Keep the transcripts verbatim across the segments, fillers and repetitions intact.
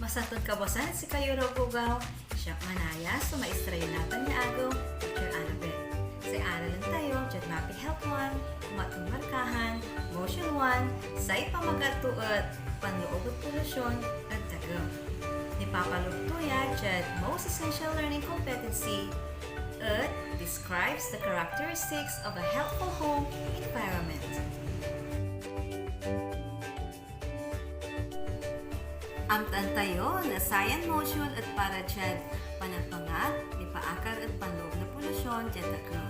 Masanton kabuasan ed sikayo ra, ogogaw. Siak manaya so maestra yo natan ya agew, Teacher Annabel. Say aralen tayo diad MAPEH Health One, kumatlon markahan, Module one, say pamagat to et panloob ed polusyon ed dagem. Nipapaloob to ya diad most essential learning competency et describes the characteristics of a healthful home environment. Amtaan tayo na sayan module et para diad panagbangat nipaakar ed panloob na polusyon diad dagem.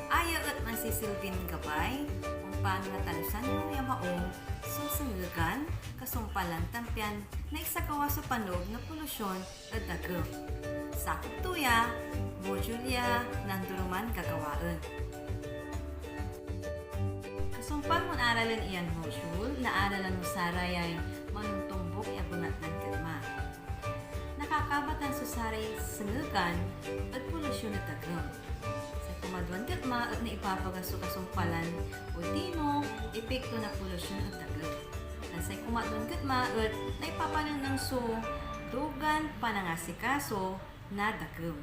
Aya et mansisilbin gabay, ompano natalusan yo ya maong so sengegan, kasumpalan tan pian naisagawa so panloob na polusyon ed dagem. Sakop to ya module ya nanduruman gagawaen. Kasumpal mon aralen iyan module, naaralan mo sarayay manontombuk ya bengatlan getma. Nakakabatan so saray sengegan ed polusyon ed dagem. Say kumadwan getma et naibabaga so kasumpalan odino epekto na polusyon ed dagem. Tan say kumadwan getma et naipapanengneng so dugan panangasikaso na dagem.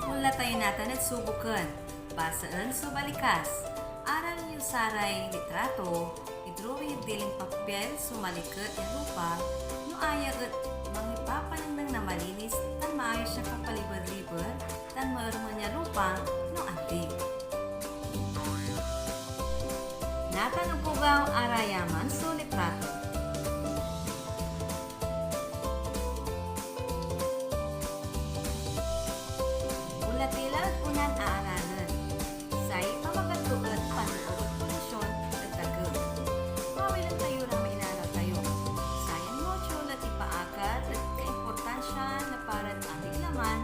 Onla tayo natan ed suboken. Basaen so balikas. Aralen yo saray litrato, idrawing ed dilin papel so maliket ya lupa no aya et mangipapanengneng na malinis tan maayos ya kapaliber-liber tan maermen ya lupa no andi. Natan, ogogaw, arayaman so litrato. Onla ti la ed onan aaralen. Say pamagat to et panloob ed polusyon ed dagem. Mawilen tayo ra may inaral tayo. Sayan module et nipaakar ed kaimportansiaan na parad abig laman,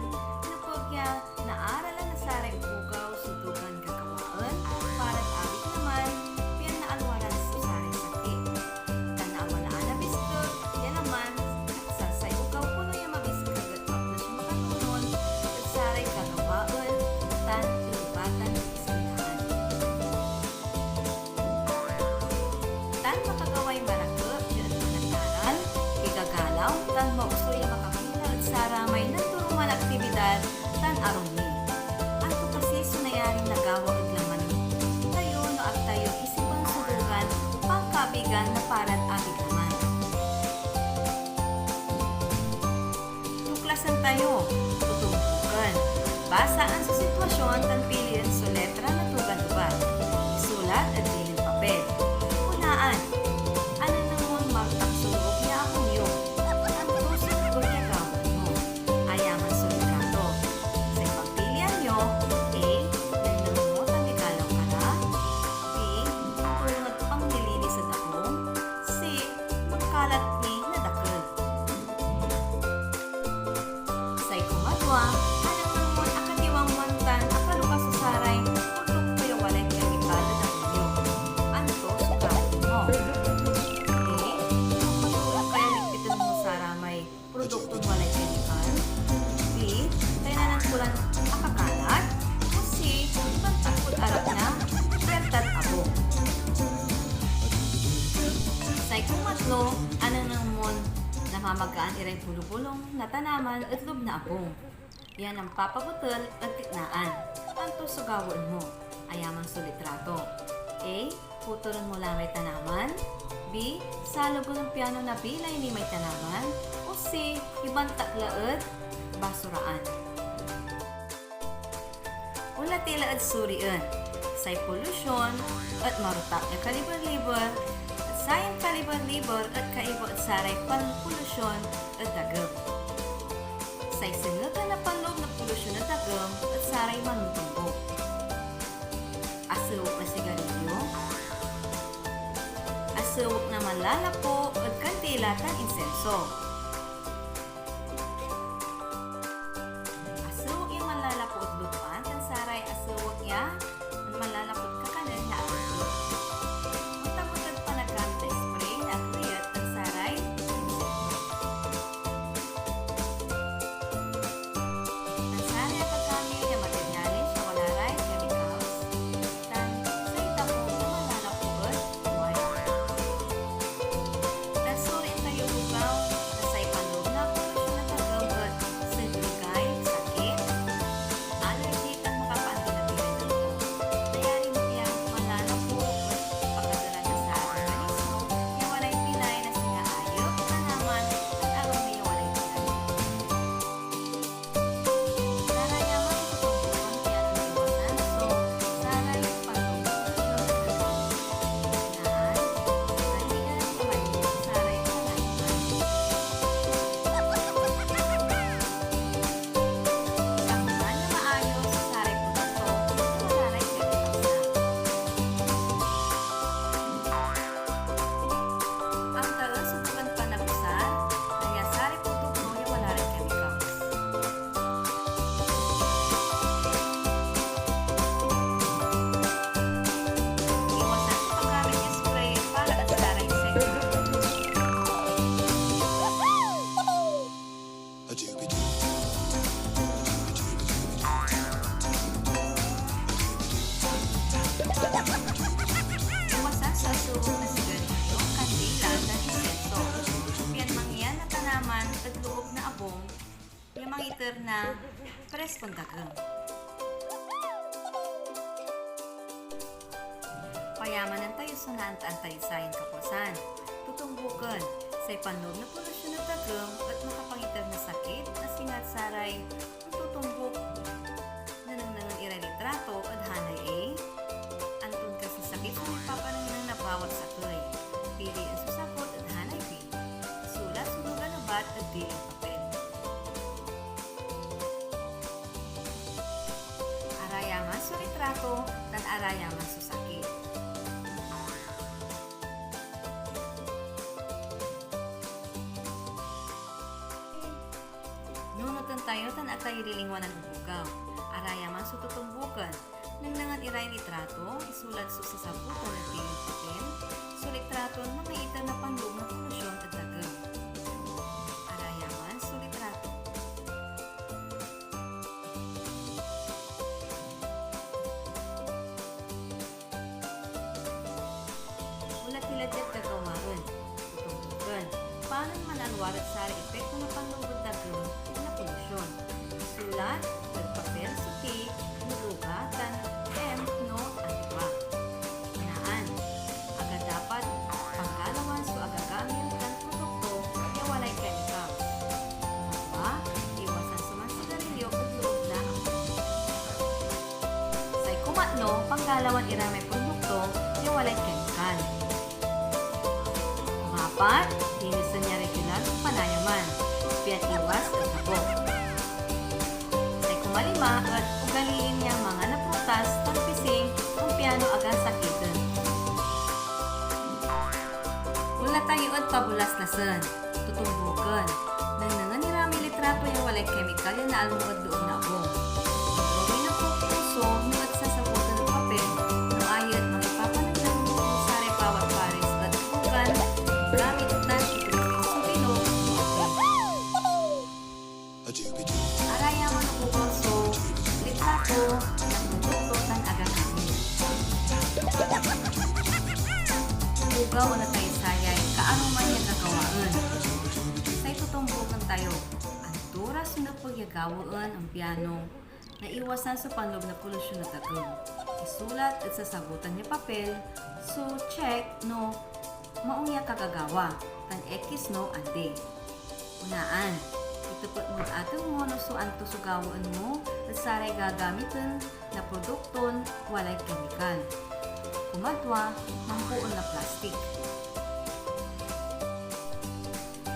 nepeg ya naaralan na saray ogogaw so dugan gagawaen, parad abig laman, pian naalwaran so saray sakit. Tan nawalaan a biskeg ya laman, et sansay ogaw kono ya mabiskeg et maples ya makatonung ed saray gagawaen tan inibatan ed eskwelahan. Tan makagaway marakep ya ed panagtaral, pigagalaw, tan maoksul ya makakila ed saramay nanduruman aktibidad tan arum ni. Anto kasi so nayarin nagawa ed laman tayo no ag tayo isipen so dugan pankaabigan na parad abig laman? Tuklasan tayo, totombuken. Basaan so sitwasyon tan pilien so letra na dugan ebat. Isulat ed dilin papel. Unaan, anengneng mon martak so loob ya abung yo. Anto so nepeg ya gawaen mo? Ayaman so litrato. Say pampilian yo, A, nengneng mo tan nigalaw ka la. B, tulong ed panlilinis ed abung. C, mankalat ni na dakel. Say kumadwa, anengneng mon akatiwang man tan akalukas so saray produkto ya walay kemikal ed abung yo. Anto so gawaen mo? A, magpatulong ka ya ligpiten mo saramay produkton walay kemikal. B, kailangan ko lan akakalat. O C, ibantak kod arap na puertad abung. Say kumatlo, anengneng mon namamagaan iray bulobulong na tanaman ed loob na abung. Yan ampapabetel ed tiknaan. Anto so gawaen mo? Ayaman so litrato. A, putoren mo la may tanaman. B, salogen piano nabilay ni may tanaman. O C, ibantak la ed basuraan. Onla ti la ed surien. Say polusyon et marotak ya kaliber-liber, et sayan kaliber-liber et kaiba ed saray panpolusyon ed dagem. Say sengegan na panloob na polusyon ed dagem et saray manontombuk. Asewek na sigarilyo, asewek na manlalapo ed kandila tan insenso, asewek ya manlalapo ed lutoan tan saray asewek ya manlalapo ed kakanen na agew. Ontan met ed panagamit a spray na ageyet tan saray insekto. Tan saray agagamit ya materyales ya wala ray chemicals, tan say dako ya manlalapo ed waya. Sigarilyo, kandila, tan insenso, pian mangyan a tanaman ed loob na abung ya mangiter na preskon dagem. Payamanen tayo so naantaan tayo sayan kapusan. Totombuken, say panloob na polusyon ed dagem et makapangiter na sakit, a singa saray ontotombuk. Nanengnengen iray litrato ed hanay A. Anton kasi sakit so nipapanengneng na bawat sakey? Pilien so sagot ed hanay B. Isulat so duga labat ed dilin papel. Arayaman so litrato tan arayaman so sakit. Nunoten tayo tan ag tayo lilingwanan ogogaw. Arayaman so totombuken. Nengnengen iray litrato, isulat so sasagutan ed dilin papel, so litraton mangiiter na panloob na polusyon ed dagem. Arayaman so litrato. Onla ti la diad gagawaen. Totombuken. Panon manalwar ed saray epekto na panloob ed dagem na polusyon? Isulat ed papel so T no duga tan M no aliwa. Unaan, aga dapat panggalawan so agagamil tan produkto ya walay kemikal. Kumadwa, iwasan so mansigarilyo ed loob na abung. Say kumatlo, panggalawan ira may produkto ya walay kemikal. Kumapat, linisen ya regular so panayaman, pian iwas ed labok. Say kumalima et ugaliin ya mangan na prutas tan pising, ompiano agan sakiten. Onla tayo ed pabolaslasen. Totombuken. Nengnengen ira may litrato ya walay kemikal ya naalmo ed loob na abung. Drawing na pupuso no et sasagutan ed papel no ayet mangipapanengneng no saray bawat pares ed tugan, gamit tan ipipiling so bilog no ate. Arayaman ogogaw so litrato na produkto tan agagamil. Ogogaw na tayo sayay kaaruman ya gagawaen. Say totombuken tayo, anto ra so nepeg ya gawaen, ompiano naiwasan so panloob na polusyon na dagem. Isulat ed sasagutan ya papel so check no maong ya kagagawa, tan X no andi. Unaan, itepet mod ateng mo no so anto so gawaen mo ed saray gagamiten na produkton walay kemikal. Kumadwa, mampool na plastik.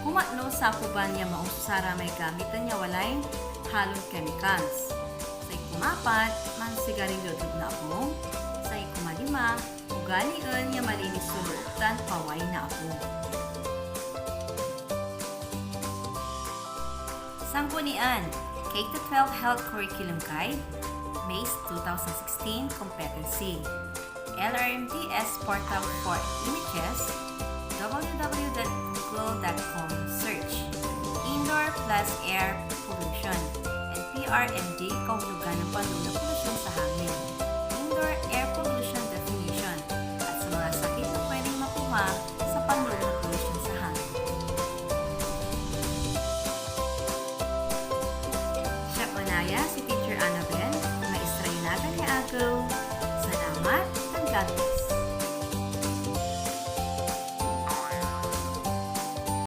Kumatlo, sakuban ya maong so saramay gamiten ya walay halon chemicals. Say kumapat, mansigarilyo ed loob na abung. Say kumalima, ugalien ya malinis so loob tan paway na abung. Sanggunian, K to twelve Health Curriculum Guide, May two thousand sixteen, Competency, L R M D S Portal for Images, W W W dot google dot com, search, Indoor plus Air Pollution, and P R M D, Kahulugan ng Panloob na Polusyon sa Hangin, Indoor Air Pollution Definition, at sa mga sakit na pwedeng makuha